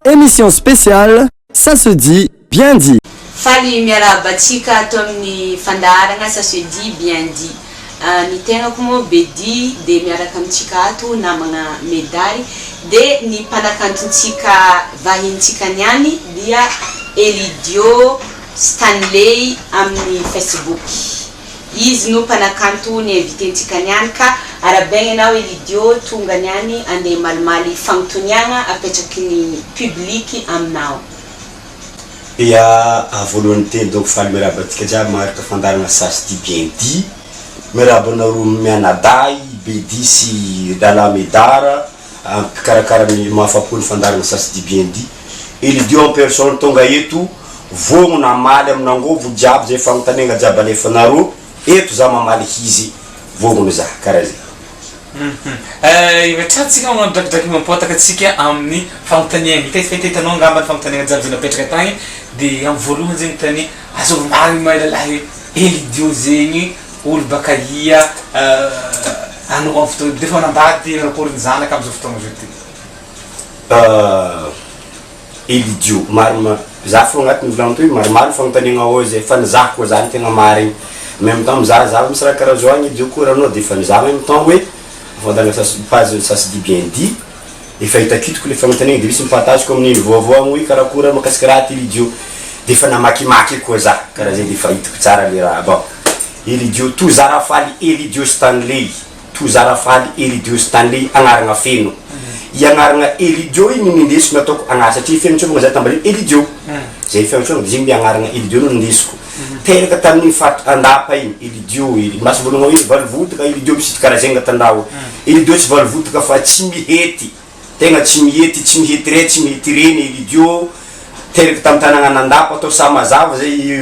Émission spéciale, ça se dit, bien dit. Faly miarahaba antsika ato amin'ny fandaharana Ça se dit bien dit. Ny tegnako moa Bedy dia miaraka amintsika ato namagna Medary dia ny mpanakantontsika vahintsika niany dia Elidiot Stanley amin'ny Facebook. Izy no mpanakanto ny invité-ntsika niany ka arahabaigna anao Elidiot tonga niany andeha malimaly fagnotoniagna apetraky ny public aminao. Ia, voalohany teny donc faly miarahaba antsika jiaby maharaka fandaharana Ça se dit bien dit. Miarahaba anareo mianadahy Bedy sy Lala Medara mpikarakara ny mahafapo ny fandaharana Ça se dit bien dit. Elidiot en personne tonga eto vognona hamaly amin'angovo jiaby zay fagnontaniagna jiaby alefanareo eto za mamaly izy vognona za karaha zay. Ivetrahantsika magnano drakidraky mampotaka atsika amin'ny fagnontaniagna hita fa hitahitanao angamba ny fagnontaniagna jiaby zay napetraka tagny de amin'ny voalohany zegny tany azovy marigny ma lalahy hoe Elidiot zegny olo baka ia anao amin'ny fotoagna de efa manambady manakory ny zanaka am'izao fotoagna zao ty? Elidiot marina za fo agnatin'ny volagno toy maromaro fagnontaniagna ao zay fa nizaha koa za ny tegna marigny en même temps mizaha za misy raha karaha zao agny Elidiot koa raha anao de efa nizaha en même temps hoe fandaharana ça page Ça se dit bien dit efa hitakitiko le fagnontaniagna de misy mipartage ko amin'iny vaovao agny hoe karakory mahakasiky raha ty Elidiot de efa namakimaky koa za karaha zay de efa hitako tsara le raha. Bon, Elidiot Tozarafaly Elidiot Stanley, Tozarafaly Elidiot Stanley agnarana feno. I agnarana Elidiot igny nindesiko nataoko agnara satria fiantsovagna za tambany Elidiot zay fiantsovagna de zegny mi agnarana Elidiot no nindesiko. Teraka tamin'ny faritra Andapa igny Elidiot ely masy voalohany hoe valovotaka Elidiot misy karaha zegny atandrao. Elidiot tsy valovotaka fa tsy mihety, tegna tsy mihety, tsy mihety ray, tsy mihety reny Elidiot. Teraka tamin'ny tanàna Andapa atao sa mazava zay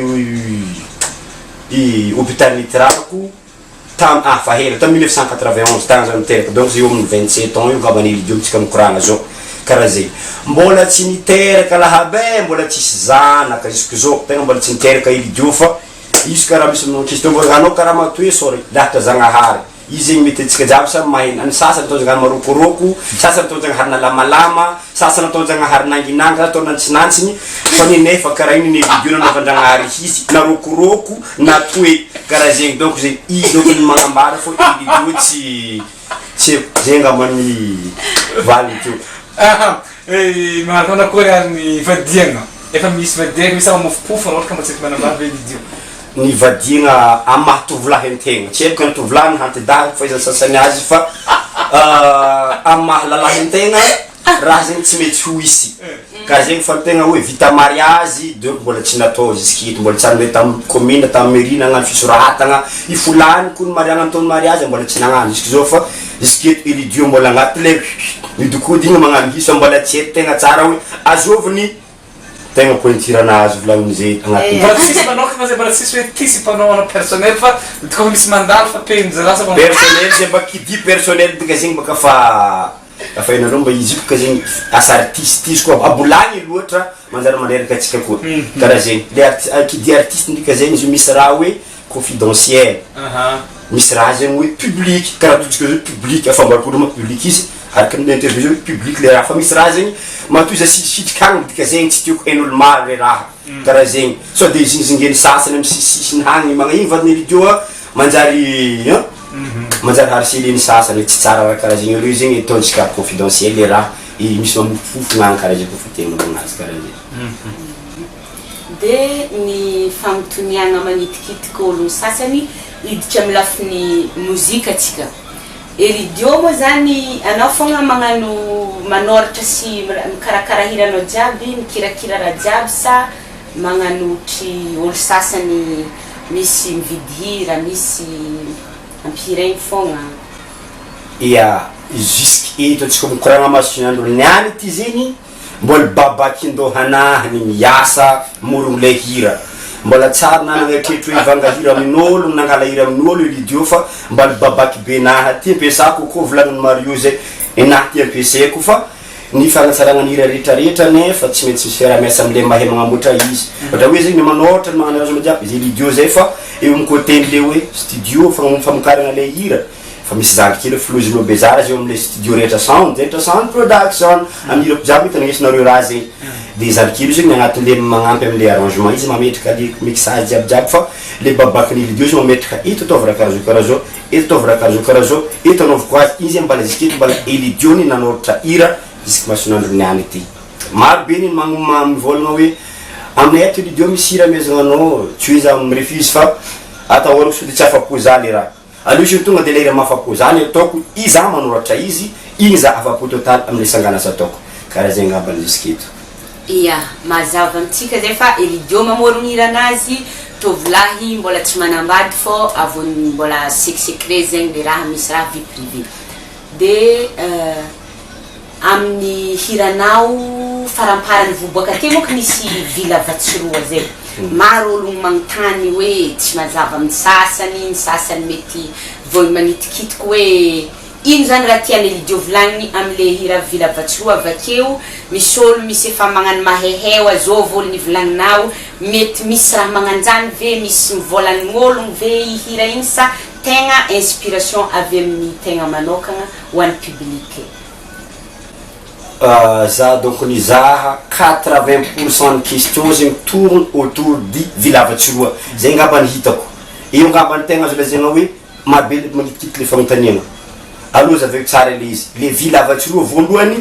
i hôpital nitirako tam ah fa hela tam 1991 tagny za niteraka, donc zay eo amin'ny 27 ans io ngambany Elidiot mitsika mikoragna zao karaha zay. Mbola tsy niteraka lahabe, mbola tsisy zanaka jusque zao, tegna mbola tsy niteraka Elidiot fa izy karaha misy question mbola anao karaha matoe sôry lahatra Zagnahary izy zegny mety antsika jiaby samy mahay ny sasany atao Zagnahary marokoroko, sasany atao Zagnahary nalamalama, sasany atao Zagnahary nanginangy, sasany atao nantsinantsiny fa ny nefa karaha iny ny Elidiot nanaovan-dragnahary izy narokoroko na toe karaha zegny. Donc zegny i donc ny magnambara fô Elidiot tsy haiko zegny angamba ny valiny teo. Magnano akory ary ny vadiagna? Efa misy vadiagna, misy mamofopofo raha ohatra ka mba tsy manambady ve Elidiot? Ny vadiagna amy maha tovolahy antegna, tsy haiko ny tovolahy ny hantidahy fahaizan'ny sasany azy fa amy maha lalahy antegna raha zegny tsy mety ho isy ka zegny fa tegna hoe vita mariazy donc mbola tsy natao jusque eto, mbola tsy ary tamy commune, tamy mairie nagnano fisoratagna ifolaniko ny mariagna ataony mariazy mbola tsy nagnano jusque zao fa jusque eto Elidiot mbola agnaty le midikodigna magnano isa mbola tsy haiko tegna tsara hoe azovy tegna pointure anazy volagniny agnatin'ny Mbola tsisy manokana zay, mbola tsisy hoe ty sy mpanao anao personnel fa kofa misy mandalo fa penjy lasa Personnel zay mba qui dit personnel baka zegny baka fa afa hainareo mba izy io baka zegny asa artiste izy koa abolagny loatra manjary mandreraka atsika koa karaha zegny le qui dit artiste ndrika zegny izy io misy raha hoe confidentiel, misy raha zegny hoe public karaha ataontsika zao public afambarako ma public izy araka ny interview zao public le raha fa misy raha zegny matoa izy asitrisitrika agny midika zegny tsy tiako hain'olo maro le raha karaha zegny sao de zingizingeny sasany amy sisisisiny hagny magna iny vadiny Elidiot a manjary an manjary harceleny sasany tsy tsara raha karaha zegny aleo zegny ataontsika confidentiel le raha i misy mamofofofona agny karaha zay koa fa tegna aminazy karaha zay. De ny fagnotoniagna manitikitika olo sasany hiditra amy lafiny mozika atsika. Elidiot moa zany anao fogna magnano manoratra sy mikarakara hiranao jiaby, mikirakira raha jiaby sa magnano ohatry olo sasany misy mividy hira, misy ampihiraigny fogna? Ia, jusque eto antsika mikoragna masoandro niany ty zegny mbola babakin-dohanahy ny miasa morogno le hira, mbola tsary nanagna eritreritry hoe hivanga hira amin'olo nangala hira amin'olo Elidiot fa mbola babaky be nahy ty ampiasako koa volagnin'i Mario zay enahy ty ampiasaiko fa ny fagnatsaragna ny hira rehetrarehetra nefa tsy maintsy misy fiaraha-miasa amle mahay magnamboatra izy ohatra hoe zegny ny manôratra ny magnano azy jiaby izy Elidiot zay fa eo amy côté-n'le hoe studio famokarana le hira. Fa misy zandry kely filozinao bezara zay eo amle studio rehetra sound rehetra sound production am hirako jiaby hitangesinareo raha zegny de zandry kely io zegny agnatinle magnampy amle arrangement izy mametraka le mixage jiaby jiaby fa le babakiny lidio izy mametraka eto ataovy raha karaha zao karaha zao eto ataovy raha karaha zao karaha zao eto anaoviko azy igny zegny mbala jusque eto mbala Elidio ny nanoratra hira jusque masonandro niany ty maro be ny magnoma mivolagna hoe aminay ato Elidio misy hira amezagna anao tsy hoe za mirefuse fa atahorako sao de tsy afapo za le raha. Aleo izy tonga de le hira mahafapo za ny ataoko i za manoratra izy igny za afapo total amle sanganasa ataoko karaha zay angambany jusque eto. Ia, mazava amintsika zay fa Elidio mamorogno hiranazy, tovolahy mbola tsy manambady fô avony mbola sec secret zegny le raha misy raha vie privée. De Amin'ny hiranao faramparany voboaka teo manko nisy villa Vatsiroa zay. Maro ologno magnontany hoe tsy mazava amin'ny sasany, ny sasany mety vao manitikitiky hoe ino zany raha tian'i Elidiot volagniny amle hira villa Vatsiroa avakeo misy olo misy efa magnano mahaihay azôvy olo nivolagninao mety misy raha magnanjany ve misy mivôlagn'ologno ve i hira igny sa tegna inspiration avy amin'ny tegna manokagna ho an'ny public. Za donc nizaha 80 pourcent ny question zegny tourne autour du vilavatsiroa zay ngamba ny hitako eo ngamba ny tegna azo lazaina hoe marobe le manitikitika le fagnontaniagna aloha azavaiko tsara le izy le vilavatsiroa voalohany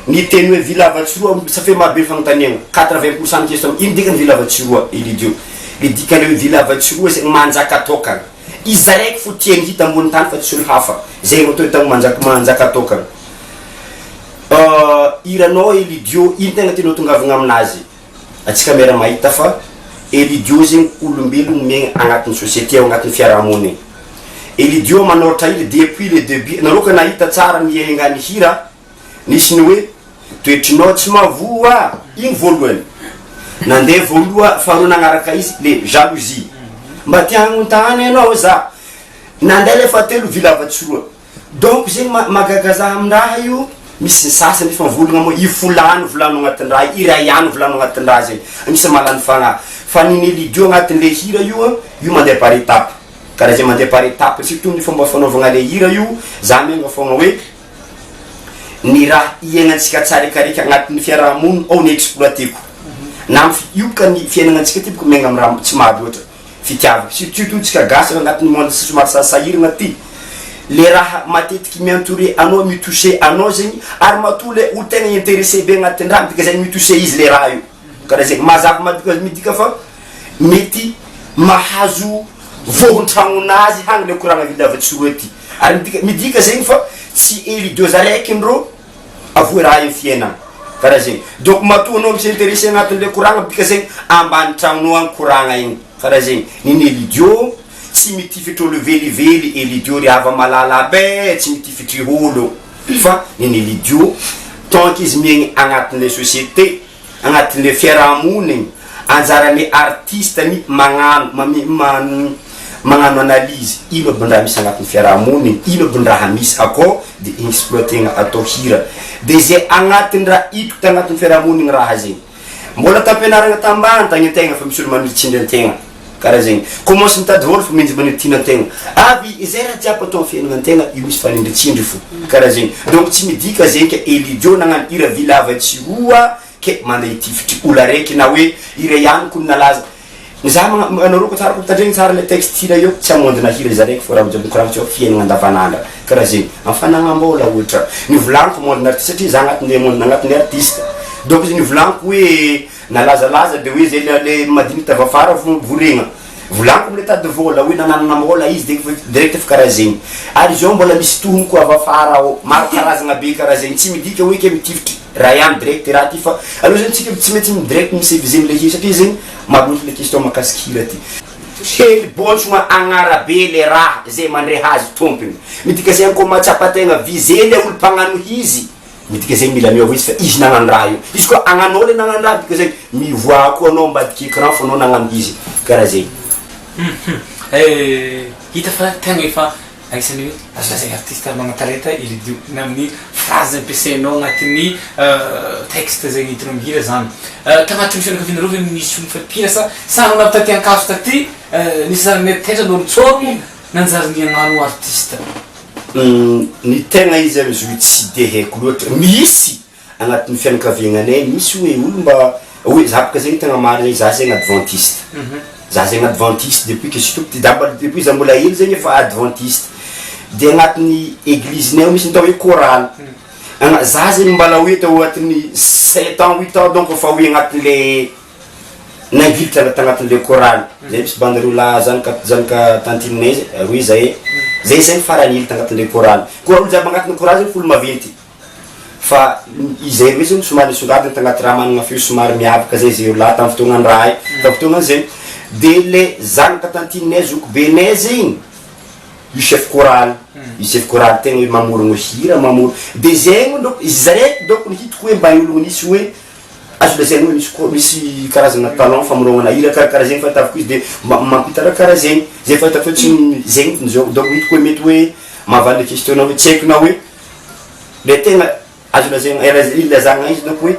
ny teny hoe vilavatsiroa ça fait marobe fagnontaniagna 80 pourcent ny question ino dikany vilavatsiroa Elidio le dikany hoe vilavatsiroa zegny manjaka tokana Izy zaraiky fo tiany hita ambony tany fa tsy olo hafa. Zay ro atao hoe manjaka manjaka tokana. Hiranao Elidio ino tegna tianao tongavagna aminazy? Atsika miara mahita fa Elidio zegny olombelogno miaigna agnatin'ny société ao agnatin'ny fiarahamonigny. Elidio manoratra hira depuis le debut nareo ka nahita tsara ny iaignany hira Nisy ny hoe toetrinao tsy mahavoa iny voalohany nandeha voaloha faharoa nagnaraka izy le jalousie mba te hagnontany anao za nandeha le fahatelo vilavatsiroa donc zegny mahagaga za amin-draha io misy ny sasany efa mivolagna moa i folany volano agnatin-draha i ray ihany volano agnatin-draha zegny misy malany fagnahy fa ny Nelidio agnatin'le hira io io mandeha par étape karaha zay mandeha par étape surtout ny fomba fanaovagna le hira io za miainga fogna hoe Ny raha iainantsika tsarikarika agnatin'ny fiarahamonina ao ny exploiter-ko. Na amin'ny fi- io boka ny fiainagnantsika ty boka miaigna amin'ny raha tsy maha loatra. Fitiavana. Surtout surtout tsika gasy agnatin'ny monde somary sahiragna ty. Le raha matetiky mi-entourer anao, mi-toucher anao zegny ary matoa le olo tegna intéressé be agnatin'ny raha midika zegny mi-toucher izy le raha io. Karaha zegny. Mazava madika midika fa mety mahazo vohon-tragnonazy hagny le koragna vilavatsiroa ty. Ary midika midika zegny fa tsy Elidios araiky ndrô avoa raha io fiainagna karaha zegny donc matoa anao mi s'interesse agnatin'le koragna midika zegny ambany tragnonao agny koragna igny karaha zegny niny Elidio tsy mitifitry olo velively Elidio ry hava malala be tsy mitifitry olo fa niny Elidio tant qu'izy miaigny agnatin'le société agnatin'le fiarahamonigny, anjaran'le artiste ny magnano mame magnano analyse ino aby ny raha misy agnatin'ny fiarahamonigny, ino aby ny raha misy akao de exploiter-gna atao hira, de zay agnatin'ny raha hitako tagnatin'ny fiarahamonigny raha zegny, mbola tam-pianaragna tambany tagny antegna fa misy olo manindritsindry antegna. Karaha zegny. Commence mitady vôla fa menjy manidina antegna. Avy zay raha jiaby atao am fiaignana antegna io misy fanindritsindry fo. Karaha zegny. Donc tsy midika zegny ke Elidiot nagnano hira vilava tsy roa ke mandeha hitifitry olo araiky na hoe hira ihany kony nalaza. Za magna anareo ko tsara ko mitandregny tsara le texte hira io tsy amondina hira izy araiky fô raha jiaby mikoragna tsao fiaignana andavanandra. Karaha zegny. Am fanagnam-bôla ohatra. Nivolaniko monde artiste satria za agnatin'ny monde agnatin'ny artiste. Donc izy nivolaniko hoe Nalazalaza de hoe zay le le madinika tavy afara vo voregna. Volaniko amle tady vôla hoe nananana môla izy de direct efa karaha zegny. Ary izao mbola misy tohiny koa avy afara ao. Maro karazagna be karaha zegny. Tsy midika hoe ke mitifitry raha ihany direct raha ty fa aleo zany tsika tsy maintsy direct mi-se-viser amle hira satria zegny maro loatra le question mahakasiky hira ty. Hely bontsogna agnarabe le raha zay mandre azy tompony. Midika zegny koa mahatsapa tegna viser le olo mpagnano izy. Midika zegny mila miova izy fa izy nagnano raha io, izy koa agnanao le nagnano raha midika zegny mivoaha koa anao ambadiky écran fa anao nagnano izy, karaha zegny. Hum hita fa tegna efa agnisan'ny hoe azo lazaina artiste magnan-talenta i Lidio na amin'ny phrase ampiasainao agnatin'ny texte zegny entinao mihira zany. Tagnatin'ny fianakavianareo ve nisy olo efa mpihira sa sa anao navy taty Ankatso taty nisy zany nety taiza anao nitsôrogno nanjary nihagnano artiste? Ny tegna izy amizio tsy de haiko loatra, misy agnatin'ny fianakaviagnanay misy hoe olo mba hoe za boka zegny tegna marigny za zegny adventiste, za zegny adventiste depuis que je suis tout petit, za mbola depuis za mbola hely zegny efa adventiste, de agnatin'ny eglizinay ao misy ny atao hoe chorale, agna- za zegny mbala hoe tao agnatin'ny 7 ans, 8 ans donc efa hoe agnatin'le nangilitra tagnatin'le chorale, zay misy bandy roa lahy zanaka tantinay zay roe zay, zay zegny farany hely tagnatin'le chorale, koa olo jiaby agnatin'ny chorale zegny folo maventy, fa izay roe zegny somary nisongadina tagnaty raha manana feo somary miavaka zay zay roa lahy tamin'ny fotoagnany raha io, tamin'ny fotoagnany zegny, de le zanaka tantinay zokibenay zegny io chef chorale, io chef chorale tegna hoe mamorogno hira mamorogno, de zegny donc izy zaraiky donc ny hitako hoe mba olo nisy hoe azo lazaina hoe misy ko misy karazana talent famorognana hira karakaraha zegny fahitavako izy, de mampita raha karaha zegny zay fahitako hoe tsy zegny zao. Donc hitako hoe mety hoe mahavaly le question nao hoe tsy haiko na hoe le tegna azo lazaina ilazagna izy, donc hoe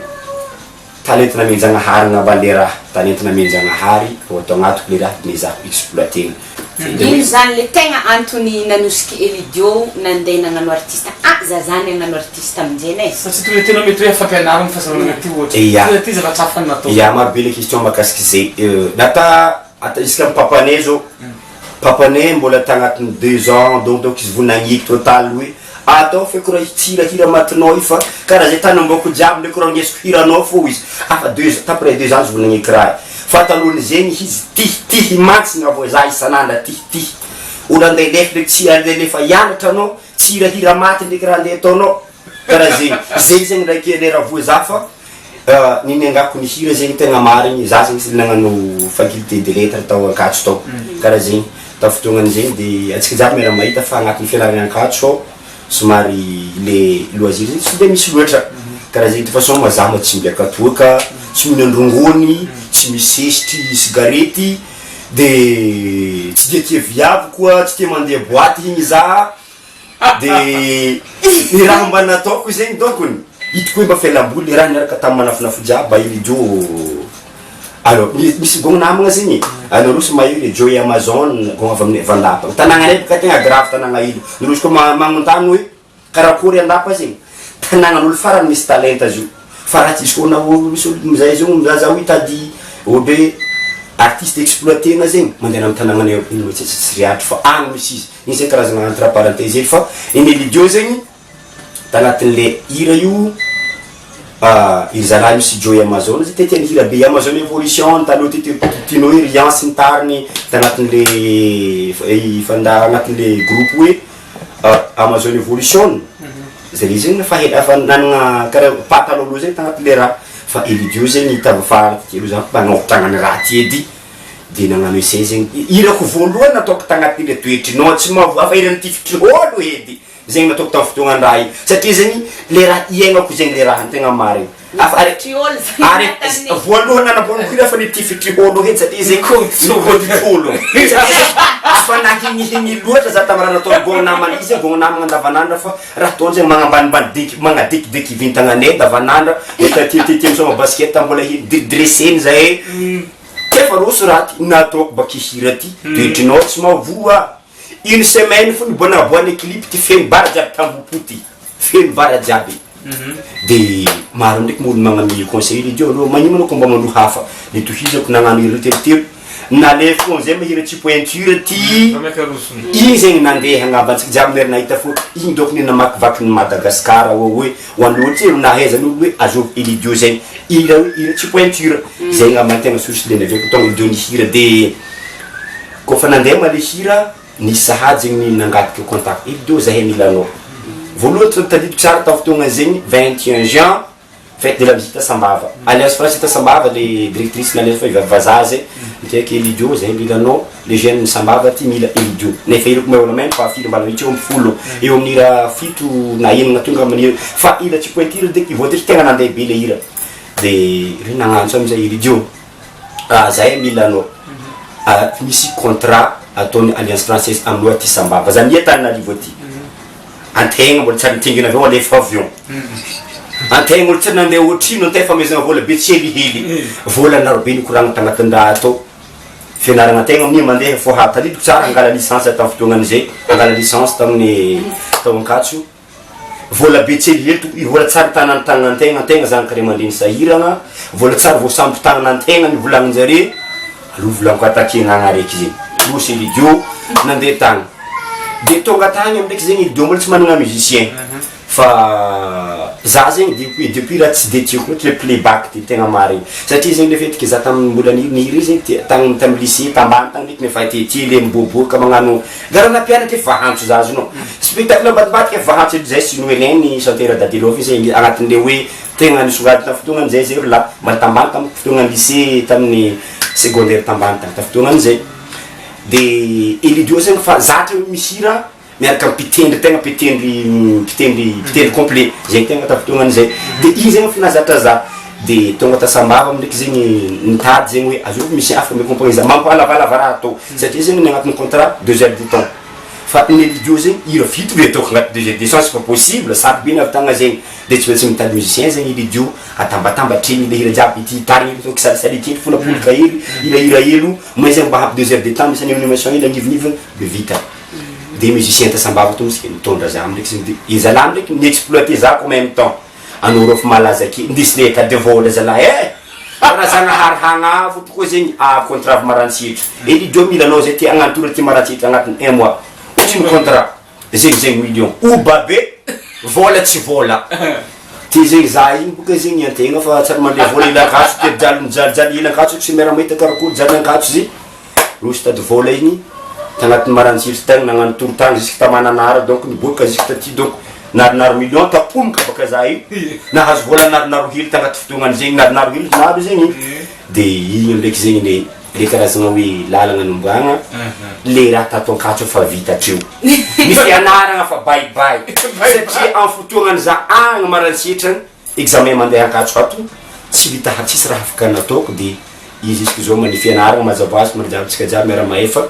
talenta namenjanahary angamba le raha, talenta namenjanahary vao atao agnatiko le raha mezahako exploitena. Ino zany le tegna antony nanosiky Elidiot nandeha nagnano artiste? Ah, za zany hagnano artiste aminjeny e. Satria tonga tena mety hoe fampianarana fahasalamana ty ohatra. Tonga ty zavatra hafa natao. Ya, marobe le question mahakasiky zay. Nata ata isaka amy papanay zao, papanay mbola tagnatin'ny 2 ans donc izy vo nagniky total hoe atao feky raha hitsirahira matinao io, fa karaha zay tany amboko jiaby ndraiky raha agnesiko hiranao fô izy afa 2 ans, taprès 2 ans izy vo nagniky raha io. Fa talohan'izegny izy tihitihy mantsina vao za isan'andra tihitihy olo andeha lefa ndraiky tsy andeha lefa hianatra anao, tsy hirahira maty ndraiky raha andeha ataonao karaha zegny. Zay zegny ndraiky le raha voa za, fa ny niangako nihira zegny tegna marigny, za zegny sy nagnano faculté de lettres tao Ankatso tao karaha zegny tao fotoagnan'izegny. De antsika jiaby miara mahita fa agnatin'ny fianarana Ankatso ao somary le loisir zegny tsy de misy loatra karaha zegny. De façon ma za ma tsy migiaka toaka, tsy mihinan-drongony, tsy misesitry cigarette, de tsy de tia viavy koa, tsy tia mandeha boîte igny za. De ny raha mba nataoko zegny donkony hitako hoe mba fialamboly le raha niaraka tamin'ny manafinafy jiaby mba Elidiot. Alors misy gogno namagna zegny anareo sy mahery Joey Amazon gogno avy amin'ny Vandapa, tanàgnanay boka tegna grave, tanàgna ilo nareo izy koa magnontany hoe karakory Andapa zegny, tanàgnan'olo farany misy talenta izy io, fa raha tsisy koa na olo misy olo zay zao mizaha hoe hitady ohatra hoe artiste exploitena zegny mandeha amy tanàgnanay io, tsy riatry fa agny misy izy igny. Zegny karazagna entre parenthèse hely, fa iny Elidiot zegny tagnatin'le hira io, iry zalahy misy Joey Amazon zay tiatiany hira be Amazon Evolution taloha ty, tianao hoe Rian sy ny tariny tagnatin'le fanda agnatin'le groupe hoe Amazon Evolution zay zegny fa hela fa nanagna karaha patte aloha zegny tagnatin'le raha. Fa Elidiot zegny hitava fa ty aloha zany mpagnaotragna raha ty edy, de nagnano essai zegny hirako voalohany nataoko tagnatin'le toetrinao tsy mahavoa fa iran'ny tifitry olo edy zegny nataoko tamin'ny fotoagnany raha io, satria zegny le raha iaignako zegny le raha ny tegna marigny. Afa ary ary voalohany nanamboarako hira fa nitifitry olo hely, satria zegny nikôty olo fa nahignihigny loatra za tamy raha nataony gogno namana izy, gogno namagna andavanandra, fa raha ataony zegny magnambanimbany diky magnadikidiky vintagnanay andavanandra tiatiatia misoma basket mbola hely dridresseny zahay kefa roso raha ty nataoko baky hira ty toetrinao tsy mahavoa. Une semaine fo niboanaboana clip ty, feno bara jiaby tambopo ty, feno bara jiaby. De maro ndraiky mo olo magname conseil izy aloha magnino anao ko mba manao hafa, de tohizako nagnano hira telotelo nalefako amizay mahira tsy pointure ty igny zegny nandeha angamba antsika jiaby mary nahita fo igny. Donc ny namakivaky ny Madagasikara ao hoe ho an'olo tsy nahaizan'olo hoe azovy Elidiot zegny hira hoe hira tsy pointure zay angamba ny tegna source le naviako tonga Elidiot nihira. De kôfa nandeha ma le hira, nisy sahady zegny nangataka contact Elidiot, zahay mila anao voalohany. Tadidiko tsara tamin'ny fotoagna zegny 21 juin, fête de la musique Sambava, Alliance Française Sambava, le directrice l'Alliance fa vazaha zay nitaiky Elidiot, zahay mila anao, les jeunes Sambava ty mila Elidiot, nefa irako mahay olo même fa firy mbala mihitsy eo amin'ny 10 eo amin'ny hira fito na enina tonga amin'ny hira, fa hira tsy pointure de voatery tegna nandeha be le hira. De ry nagnantso amizay Elidiot, ah, zahay mila anao. Ah, misy contrat ataon'ny Alliance Française aminao aty Sambava zany ia Tananarivo aty, antegna mbola tsy ary nitingina aveo alefa avion, antegna mbola tsy nandeha ohatrino, antegna famezana vola be tsy helihely vola narobe nikoragna tagnatin'ny raha atao. Fianaragna tegna amin'io mandeha fô ha tadidiko tsara angala licence tamin'ny fotoagnan'izay, angala licence tamin'ny tao Ankatso, vola be tsy helihely toko, vola tsary tanan'ny tagnantegna, antegna zanaky ray aman-dreny sahiragna, vola tsary voasambo tagnanantegna ny volagnin-jare, aleo volaniko attaquer-na agny araiky zegny, losy Elidiot nandeha tagny, de tonga tagny amindreky zegny Elidiot mbola tsy managna musicien. Fa za zegny depuis depuis raha tsy de tiako loatra le playback ty tegna marigny satria zegny le fetiky za tamin'ny mbola niriry zegny ty tagny tamy lycée tambany tagny ndraiky nefa aty le miboaboaka magnano gara nampianatra efa antso za azonao spectacle ambadimbadika efa antso edy zay sy noelin ny chanteur Dadelove zegny agnatin'le hoe tegna nisongadina fotoagnany zay zay ry lahy mbola tambany tamy fotoagnany lycée tamin'ny secondaire tambany tagny tafotoagnany zay de Elidiot zegny fa zatra hoe misy hira miaraka amy mpitendry tegna mpitendry mpitendry mpitendry complet zegny tegna tafotoagnan'izay de iny zegny efa nahazatra za de tonga ta Sambava ndraiky zegny nitady zegny hoe azovy misy afaka mi-accompagner za mampalavalava raha atao satria zegny ny agnatin'ny contrat 2 heures de temps fa ny Elidiot zegny hira vito be ataoko agnaty 2 heures de temps, c'est pas possible, sarotro be nahavitagna zegny. De tsy maintsy mitady musicien zegny Elidiot atambatambatra igny le hira jiaby ity tariny atao kisalisali kely folafolaka hely hirahira helo mais zegny mba hampy 2 heures de temps misy animation hely agnivonivony de vita. De musicien ta Sambava to misy mitondra za ndraiky zegny de izalahy ndraiky ni-exploiter za en même temps anao rô fa malaza ake indesy le tady vola zalahy e raha zagnahary hagnavo tokoa zegny a contrat Maroantsetra. Elidiot mila anao zay ty agnano tour ty Maroantsetra agnatin'ny un mois ohatry ny contrat zegny zegny million oba be vola tsy vola ty zegny za igny boka zegny antegna fa tsary mandeha vola ila Ankatso ty jaly mijalijaly ila Ankatso tsy miara mahita karakory jaly Ankatso zy rosy tady vola igny tagnatin'ny Maroantsetra tagny nagnano tour tagny jusque ta Mananara, donc niboaka jusque taty, donc narinary million tapomoka baka za io nahazo vola narinaro hely tagnaty fotoagnany zegny narinaro hely naro zegny de igny ndraiky zegny le karazagna hoe lalagna nombagna le raha tato Ankatso fa vita hatreo ny fianaragna fa bye bye satria amy fotoagnany za agny Maroantsetra examen mandeha Ankatso ato tsy vita tsisy raha afaka nataoko de izy jusque zao mandeha fianaragna mazava azy mara jiaby tsika jiaby miara mahefa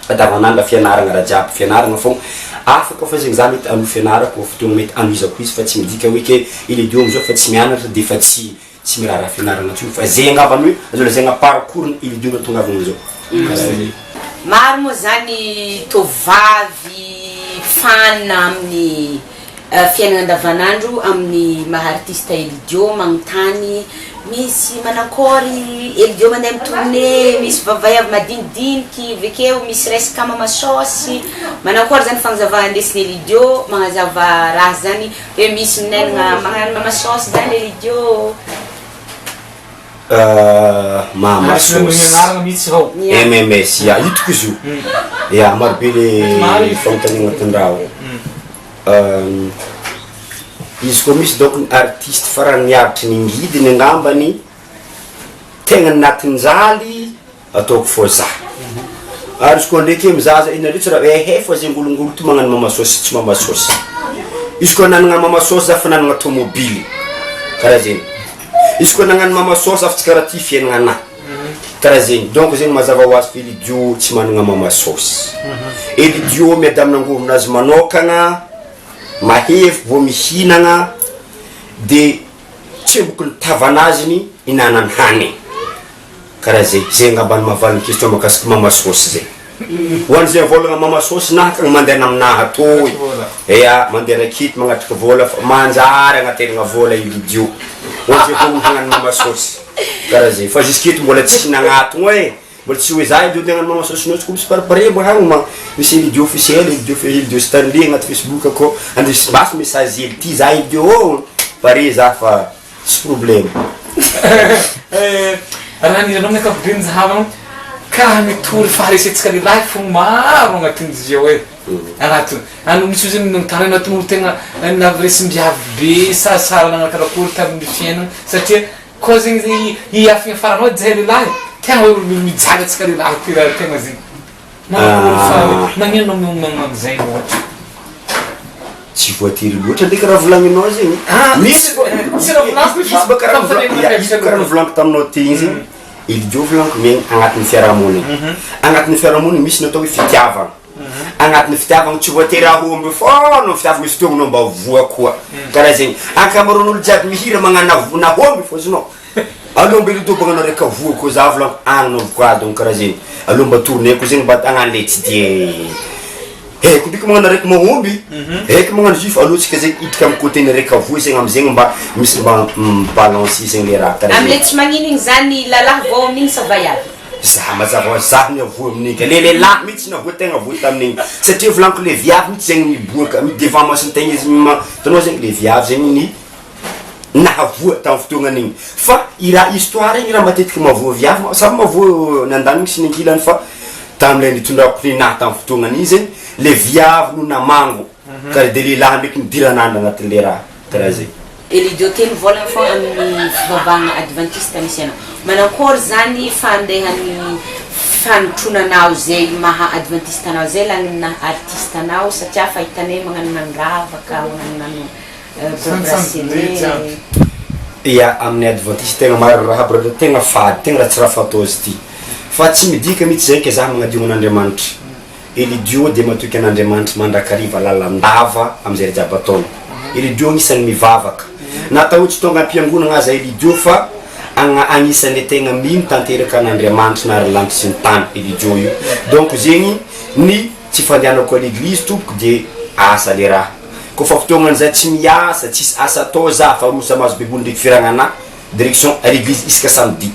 adavanandra fianaragna raha jiaby fianaragna fogna afaka fa zegny za mety ano fianarako fotoagna mety anoizako izy fa tsy midika hoe ke Elidiot amizao fa tsy mianatra de fa tsy miraharaha fianaragna intsony fa zay angambany hoe azo lazaigna parcours ny Elidiot natongavana amizao karaha zay. Maro moa zany tovavy fan amin'ny fiainana andavanandro amin'ny maha artiste Elidiot magnontany misy manakory Elidiot mandeha amy tournée misy vavay avy madinidiniky vekeo misy resaka mamasôsy manakory zany fagnazava andesiny Elidiot magnazava raha zany hoe misy minenana magnano mamasôsy zany Elidiot. Mama sauce anarana mihitsy rao. MMS ya hitako izy io ya marobe le Maro izy. fanontaniana agnatin'ny raha ao. Izy koa misy donc ny artiste farany niaritry ny ngidiny angambany tegna anatin-jaly ataoko fô za ary izy koa ndraiky mizaha inareo tsy raha ehe fa zegny olongolo ty magnano mamasôsy tsy mamasôsy izy koa nanagna mamasôsy za fa nanagna tômôbily karaha zegny izy koa nagnano mamasôsy za fa tsy karaha ty fiaignana anahy karaha zegny. Donc zegny mazava ho azy fa Elidiot tsy managna mamasôsy. Elidiot miadamina angovonazy manokagna mahefo vao mihinagna de tsemboky ny tavanaziny ihinanany hany karaha zay. Zay angambany mahavaly ny question mahakasiky mamasôsy zay ho an'izay vôlagna mamasôsy nahakagny mandeha aminaha atoy ia mandeha rakity magnatriky vola fa manjary agnaterana vola Elidiot ho an'izay vao hagnano mamasôsy karaha zay fa jusqu'eto mbola tsy nagnatogno e mbola tsy hoe za Elidiot hagnano mamasôsy nao tsy ko misy paripare mbo hagny ma misy Elidiot officiel, Elidiot Elidiot Stanley agnaty Facebook akao andesy basy message hely ty za Elidiot ô pare za fa tsy problème. Raha ny hiranao amin'ny ankapobeny zahavana ka mitory faharesentsika lehilahy fo maro agnatin'izy io e agnatiny ano misy io zany nanontany anatin'olo tegna naviresim-biavy be sarasara nagnano karakory tamin'ny fiainana satria koa zegny zegny hiafigna faranao jay lehilahy tegna hoe olo mijaly atsika lehilahy ty raha tegna zegny manakory fa nagnino anao magnano an'izay ohatra. Tsy voatery loatra ndraiky raha volagninao zegny. Ah, misy tsy raha volaniko izy baka raha izy baka raha novolaniko taminao ty igny zegny Elidiot volaniko miaigny agnatin'ny fiarahamonina agnatin'ny fiarahamonina misy ny atao hoe fitiavana agnatin'ny fitiavana tsy voatery ahomby foana ny fitiavana misy fotoagna anao mba voa koa karaha zegny ankamaroan'olo jiaby mihira magnano nahomby fô azonao. Aleo mba Elidio magnano araiky avoa koa za volagno agnaovako raha donc karaha zegny, aleo mba tourner-ko zegny mba agnano le tsy de haiko ndraiky magnano araiky mahomby, haiko magnano izy io fa aleo tsika zegny hiditra amy côté-n'ny araiky avoa zegny amizegny mba misy mba mi-balance zegny le raha karaha Amle zegny. tsy magnino igny zany lalahy vao amin'igny sa vaiavy? Za mazava ho azy za niavoa amin'igny ka, le lehilahy mihitsy navoa tegna voa tamin'igny satria volaniko le viavy mihitsy zegny miboaka mi-devant mason-tegna izy ma- hitanao zegny le viavy zegny ny nahavoa tamin'ny fotoagnan'igny fa i raha histoire igny raha matetiky mahavoa viavy samy mahavoa ny andaniny sy ny ankilany fa tam'le nitondrako ninahy tamin'ny fotoagnan'igny zegny le viavy no namango ka de lehilahy ndraiky nidiran'andro agnatin'le raha karaha zay. Elidio telo volagna fô amin'ny fivavahagna adventiste misy anao. Manakôry zany fandehan'ny fanotronanao zay maha adventiste anao zay lany naha artiste anao satria fa hitanay magnanognano ravaka magnanognano Santisanty. Ya, amin'ny adventiste tegna maro raha aby tegna fady, tegna raha tsy raha fatao izy ty. Fa tsy midika mihitsy zay ke za magnadio an'Andriamanitra. Elidio dia matoky an'Andriamanitra mandrakariva lalandava am'izay raha jiaby ataony. Elidio agnisan'ny mivavaka. Na atao hoe tsy tonga am-piangonana aza Elidio fa agna- agnisan'ny tegna mino tanteraka an'Andriamanitra nahary lanitra sy ny tany Elidio io. Donc zegny ny tsy fandehanako à l'église tompoko de asa le raha. Kôfa fotoagnan'izay tsy miasa, tsisy asa atao za fa rosa mahazo baiboly ndraiky firagnana, direction à l'église isaka samedi.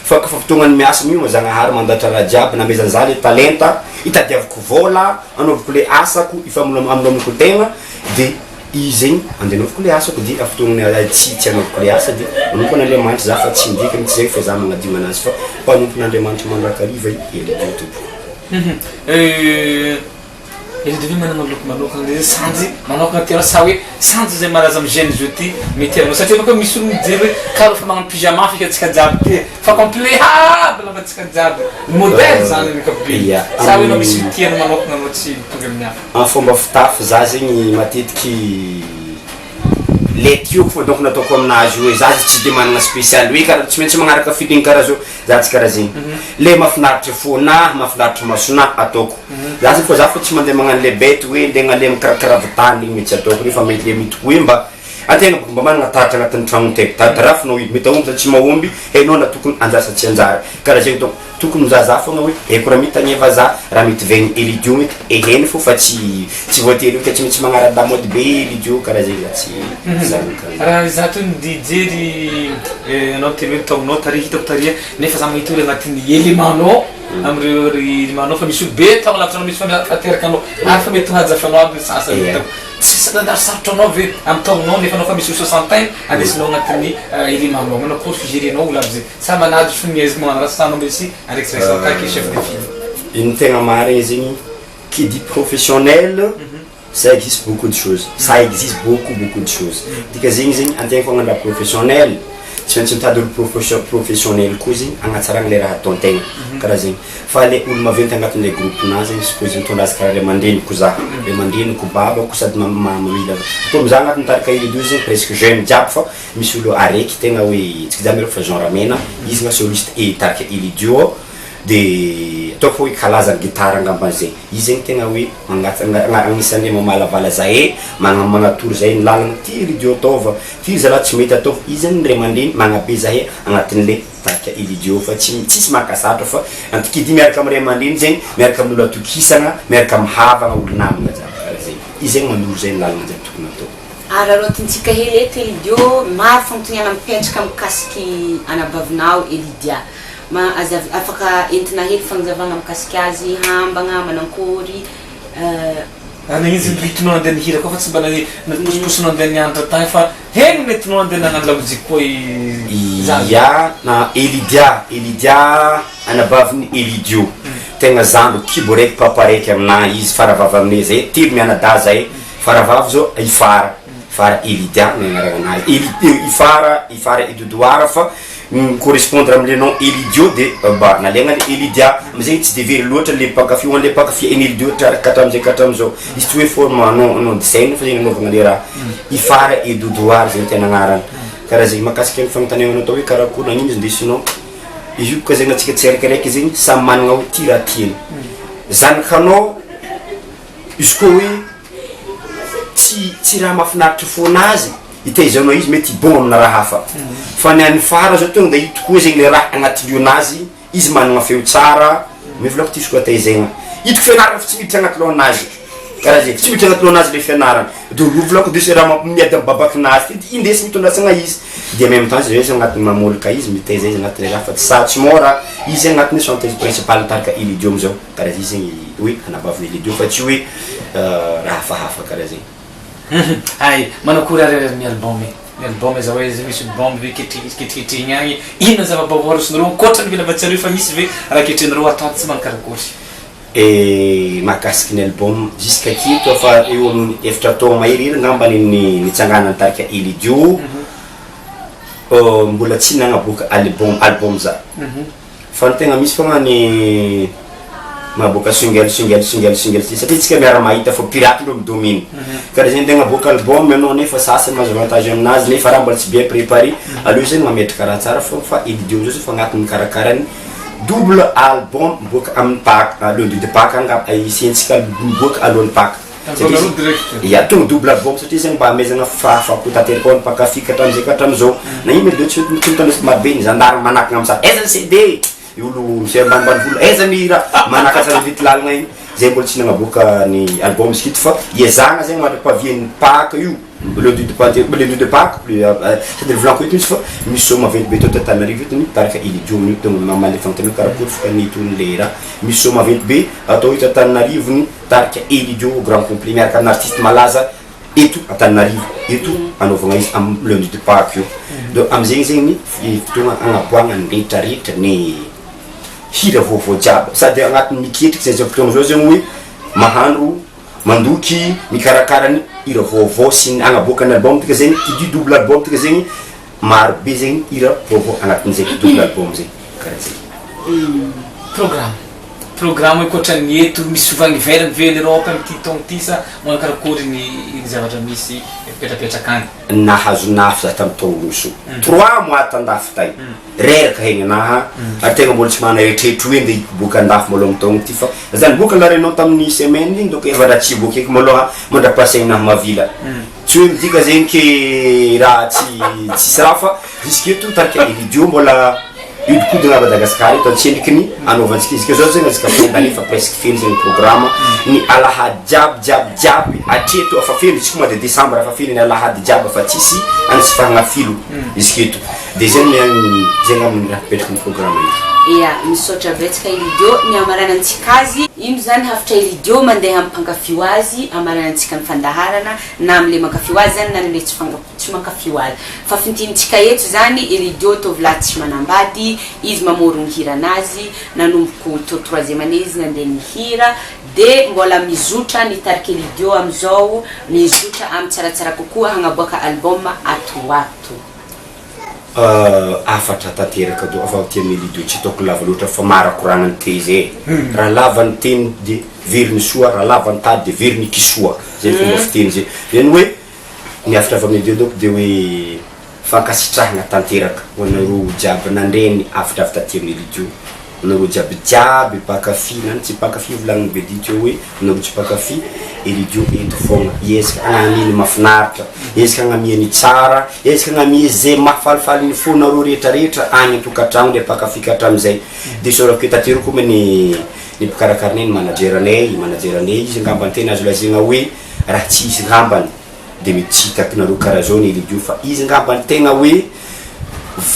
Fa kôfa fotoagnan'ny miasa miova Zagnahary mandatra raha jiaby namezany za le talenta itadiaviko vôla anaovako le asako ifamolomoko tegna de izy zegny andeha anaovako le asako de a fotoagnany tsy anaovako le asa de manompo an'Andriamanitra za fa tsy midika mihitsy zegny fa za magnadio anazy fa mpanompon'Andriamanitra mandrakariva i Elidio tompoko. Izy de manana loko manokana le sanjy manokana tena sa hoe sanjy zay malaza amy jeune zao ty mety aminao satria baka misy olo mijery hoe karaha fa magnano pyjama fika antsika jiaby ty fa complet aby lambantsika jiaby modèle zany ny ankapobeny sa hoe anao misy tianao manokana anao tsy mitovy amin'ny hafa. Amy fomba fitafy za zegny matetiky le tiako fô donc nataoko aminazy io hoe za tsy de manana spécial hoe karaha tsy maintsy magnaraka feeling karaha zao. Za tsy karaha zegny. Le mahafinaritra fônah, mahafinaritra masonah ataoko. Za zegny fô za fô tsy mandeha magnano le bête hoe ndeha agnale mikarakara tany igny mety tsy ataoko nefa mety le mety hoe mba antegna bôka mba managna taratra agnatin'ny tragnon-tegna, tarafinao io, mety ahomby sa tsy mahomby, hainao na tokony anjara sa tsy anjara, karaha zegny donc tokony mizahazaha fôgna hoe haiko raha mety agneva za, raha mety vaigny Elidiot mety eheny fô fa tsy voatery hoe ka tsy maintsy magnara-damôdy be Elidiot karaha zegny za tsy zany karaha zegny. Raha izaho toy ny DJ ry anao miteny hoe ny taonao tary hitako tary nefa za mahita olo agnatin'ny élément-nao am'ireo ry élément-nao fa misy olo be taogno lavitra anao misy fa teraka anao ary fa mety ho hajafanao aby ny sasany hitako tsy nanjary sarotra anao ve amy taognonao nefa anao fa misy olo soixantaine andesinao agnatin'ny élément-nao manao akory figérenao olo aby zay sa manajo fo miezaka magnano raha sa anao misy andraikitra en tant que chef de file. Ny tegna marigny zegny qui dit professionnel ça existe beaucoup de choses, ça existe beaucoup beaucoup de choses, dika zegny zegny antegna koa hagnano raha professionnel tsy maintsy mitady olo professionnel koa zegny agnatsarana le raha ataontegna karaha zegny fa le olo maventy agnatin'le groupe-na zegny supposé mitondra azy karaha ray aman-dreniko za, ray aman-dreniko, babako sady mamila comme za agnatin'ny tarika Elidio zegny presque jeune jiaby fa misy olo araiky tegna hoe tsika jiaby fa Jean Ramena izy na soliste e tarika Elidio ao de ataoko hoe kalazany gitara angambany zay, izy zegny tegna hoe agnisan'ny mamalavala zahay magnatoro zahay ny lalana ty Elidio ataova, ty zalahy tsy mety ataova, izy zany ny ray aman-dreny magnabe zahay agnatin'le tarika Elidio fa tsy tsisy mahakasarotra fa antikidy miaraka amy ray aman-dreny zegny miaraka amin'olo atokisagna, miaraka amy havagna, olo namagna jiaby karaha zegny, izy zegny manoro zay ny lalana jiaby tokony atao. Araraotintsika hely eto Elidio, maro fanontaniana mipetraka mikasiky anabavinao Elidia. Ma aza afaka entina hely fagnazavagna mikasika azy, hambagna, manankory. Raha nagnino izy nentinao nandeha nihira koa fa tsy mba naposiposinao nandeha nianatra tagny fa heno nentinao nandeha nagnano lamoziky koa i zaza. Ya na Elidia, Elidia anabavin'i Elidio, tegna zandriko, kibo raiky papa raiky aminahy izy, faravavy aminay zay, telo mianadahy zahay, faravavy zao i Fara, Fara Elidia ny agnarana anazy, Eli- i Fara, i Fara i Dodoara fa mi-correspondre amle nom Elidio de mba nalaigna le Elidia, amizay tsy de very loatra le mpankafy ho an'le mpankafy an'i Elidio ka hatramizay ka hatramizao, izy tsy hoe forme nom de scène fa zegny nanaovagna le raha, i Fara i Dodoara zegny tena agnarany, karaha zegny mahakasika ny fagnontaniana natao hoe karakory nagnino izy ndesinao, izy io boka zegny antsika tsiraikiraiky zegny samy managna hoe ty raha tiany, zanakanao izy koa hoe tsy raha mahafinaritra foana azy. Itaizanao izy mety bon amina raha hafa, fa ny an'ny fara zao tonga de ito koa zegny le raha agnaty lionazy izy, managna feo tsara mivolako ty izy koa taizegna hitako fianarana fa tsy miditra agnaty lohanazy, karaha zay, tsy miditra agnaty lohanazy le fianarana. De io volako de misy raha mampi- miady amy babakinazy ty indesy mitondrasagna izy, de en même temps izy zay agnatin'ny mamolaka izy, mitaiza izy agnatin'ny raha fa tsy sa tsy mora izy agnatin'ny chanteuse principale tarika Elidiot amizao, karaha zay zegny hoe anabaviny Elidiot fa tsy hoe raha hafahafa karaha zegny. Ay, manakory ary ny album e? Ny album zao hoe misy album ve ketriketriketriketrehigny agny? Inona zava-baovao arosonareo ankoatra ny vela fa misy ve raha ketrehinareo atao tsy mankarakory? E, mahakasiky ny album, jusqu'à aketo efa eo amin'ny 4 taona mahery hely angambany ny nitsanganany tarika Elidiot, mbola tsy nagnaboaka album za, fa ny tegna misy fogna ny magnaboaka single, single, single, single, satria tsika miara mahita fa pirate ndreo midomine karaha zegny. Tegna aboaka album anao nefa sasany mahazo avantage aminazy, nefa raha mbola tsy bien préparé, aleo zegny mametraka raha tsara fô. Fa Elidiot amizao zay fa agnatin'ny karakarany double album miboaka amin'ny Pâques, lundi de Pâques anga isiantsika miboaka alohan'ny Pâques. Album roa direct. Ya, tonga double album satria zegny mba amezana fahafapo tanteraka ho an'ny mpankafy ka hatramin'izay ka hatramin'izao. Na ino de tsy mitondra marobe ny zandary manakana am'za aiza ny CD, olo misy ambanimbany vola aiza ny raha manakatra ny vity lalagna igny zay. Mbola tsy nagnaboaka ny album izy kito, fa iezahana zegny mandra-pahavian'ny Pâques io, lundi de Pâques, lundi de Pâques, sady volaniko eto izy fa misy show maventy be teto Antananarivo eto ny tarika Elidiot amin'io. Tonga mamaly fanontaniana karakory fa nitony le raha misy show maventy be atao eto Antananarivo ny tarika Elidiot grand complet miaraka amin'ny artiste malaza eto Antananarivo eto, anaovagna izy am lundi de Pâques io. Donc amizegny zegny ny fotoagna agnaboahagna ny rehetrarehetra, ny hira vaovao jiaby, sady agnatin'ny miketriky zay zao fotoagna zao zegny hoe mahandro, mandoky, mikarakara ny hira vaovao sy ny agnaboaka ny album tika zegny. Qui dit double album tika zegny, maro be zegny hira vaovao agnatin'izay double album zegny, karaha zegny. Programme ankoatran'ny eto, misy ovagny ivelany ve l'Europe amity taogno ty sa manao karakory ny zavatra misy mipetrapetraka agny? Nahazo nafy za tamy taogno so 3 mois tandafy tay, reraka hegny anaha, ary tegna mbola tsy mana eritreritry hoe ndeha hiboaka andafy malôha amy taogno ty, fa za niboaka la renao tamin'ny semaine igny, donc efa raha tsy hiboaka eky malôha mandra-pahasaignahy mavila. Tsy hoe midika zegny ke raha tsy tsisy raha, fa jusque eto tarika Elidiot mbola hiodikodina Madagasikara eto antsendriky anaovantsika izy ke zao zegny azaka fin d'année fa presque feno zegny programme ny alahady jiaby jiaby jiaby atreto, afa feno izy ko mois de décembre, afa feno ny alahady jiaby, afa tsisy any sy fagnafilo izy keto, de zegny ny zegny amin'ny raha mipetraky ny programme izy. Ia, misaotra betsaka Elidiot. Ny amaranantsika azy, ino zany hafitra Elidiot mandeha amin'ny mpankafio azy, amaranantsika ny fandaharana, na am'le mankafio azy zany na am'le tsy mankafio azy? Fa fintinitsika eto zany, Elidiot tovolahy tsy manambady izy, mamorogno hiranazy, nanomboko to troisième année izy nandeha nihira, de mbola mizotra ny tarika Elidiot amizao, mizotra amy tsaratsara kokoa hagnaboaka album atoato. Afatra tanteraka do afa ty amin'ny Elidiot, tsy ataoko lava loatra fa marakoragna ny te zay raha lava ny teny de very ny soa, raha lava ny tady de very ny kisoa, zay ny fomba fiteny zay. Zany hoe ny afatra avy amin'ny Elidiot donc de hoe fankasitrahana tanteraka ho anareo jiaby nandreny afatra avy taty amin'ny Elidiot, anareo jiaby jiaby mpankafy na ny tsy mpankafy, volagniny be di teo hoe anareo tsy mpankafy, Elidiot eto fogna iezaka agnamia ny mahafinaritra, ezaka agnamia ny tsara, ezaka agnamia zay mahafalifaly ny fonareo rehetrarehetra agny an-tokantragno le mpankafy ka hatramin'izay. De isaorako tanteraka koa ny mpikarakarana, ny manager anay izy angamba ny tena azo lazaigna hoe raha tsy izy ngambany de mety tsy hitako nareo karaha zao ny Elidiot, fa izy ngamba ny tegna hoe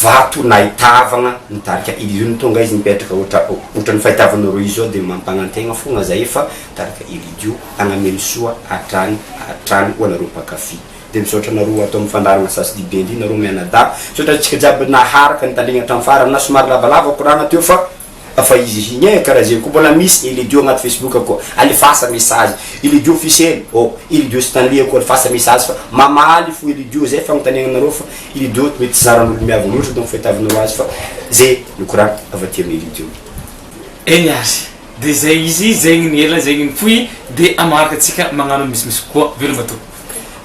vato nahitavagna nitarika Elidiot ny tonga izy nipetraka ohatra ohatran'ny fahitavanareo izy zao, de mampagnantegna fogna zay fa tarika Elidiot agnameny soa hatrany hatrany ho anareo mpankafy. De misaotra anareo atao amin'ny fandaharana Ça se dit bien dit, nareo mianadahy, misaotra antsika jiaby naharaka nitandregny hatramin'ny farany, na somary lavalava koragna teo fa izy igny e, karaha zegny koa mbola misy Elidiot agnaty Facebook koa, alefasa message Elidiot officiel oh, Elidiot Stanley koa alefasa message fa mamaly fo Elidiot zay fagnontaniana anareo, fa Elidiot mety tsy zaran'olo miavy loatra, donc fahitavanareo azy fa zay nikoragna avy aty amin'ny Elidiot. Eny ary de zay izy zegny ny ela zegny ny fohy, de amaraka atsika magnano misimisy kokoa. Veloma tompoko.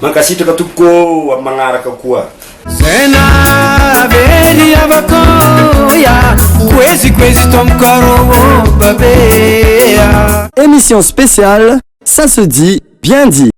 Mankasitraka tompoko, amy magnaraka koa. Zena veri avakoya kwezi kwezi tomkaro babea. Émission spéciale, ça se dit, bien dit.